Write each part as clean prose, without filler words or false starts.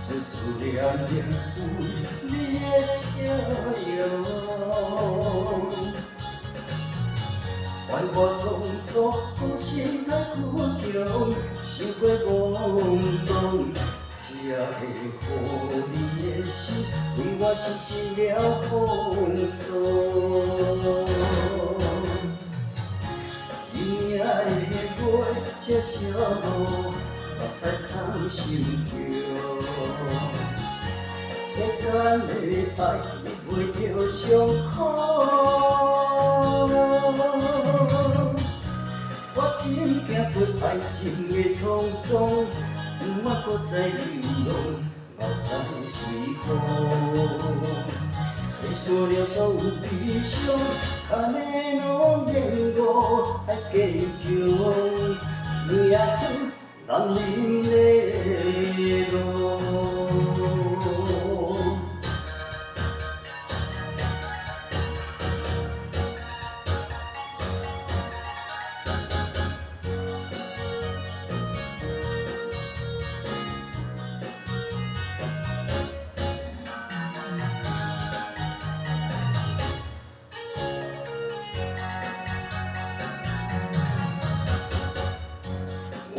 思思念念为你的笑容。怨我当初孤身太倔强，伤过懵懂，才会予你的心为我受尽了风霜。今夜的月照小雾，目屎藏心中。世间的爱，你袂著伤苦。我心行过爱情的沧桑，不愿阁再流浪，目屎随风。吹散了所有悲伤，牵的拢免误，爱坚强，行出男人的路。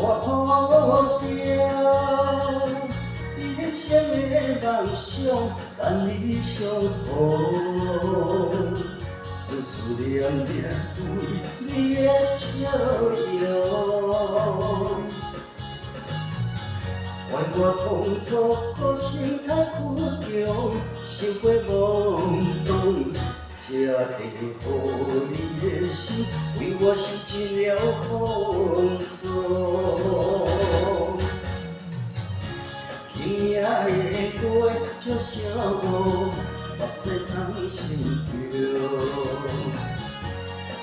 我抛掉人生的梦想，等你相逢。思思念念为你的笑容。怨我当初个性太倔强，伤过懵懂，才会予你的心为我受尽了风霜。今夜的月照小雾，目屎藏心中。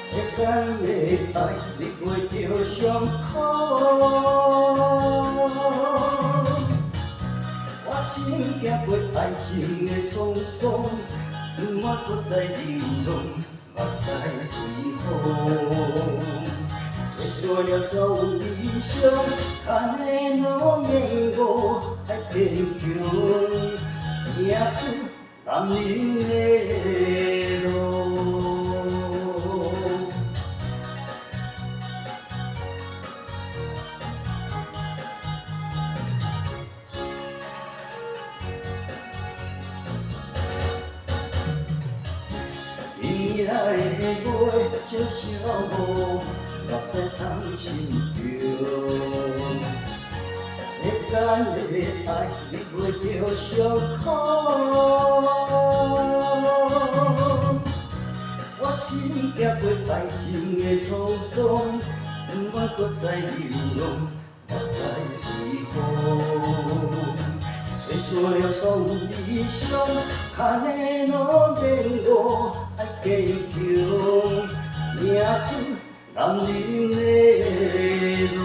世间的爱，你袂著伤苦。我心行过爱情的沧桑，不愿阁再流浪，目屎随风。吹散了所有悲伤，牵的拢免误，爱坚强，行出男人的路。今夜的月照小雾，目屎藏心中。世间的爱，你袂著伤苦。我心行过爱情的沧桑，不愿阁再流浪，目屎随风。吹散了所有悲伤，牵的拢免误，爱坚强，行出男人的路。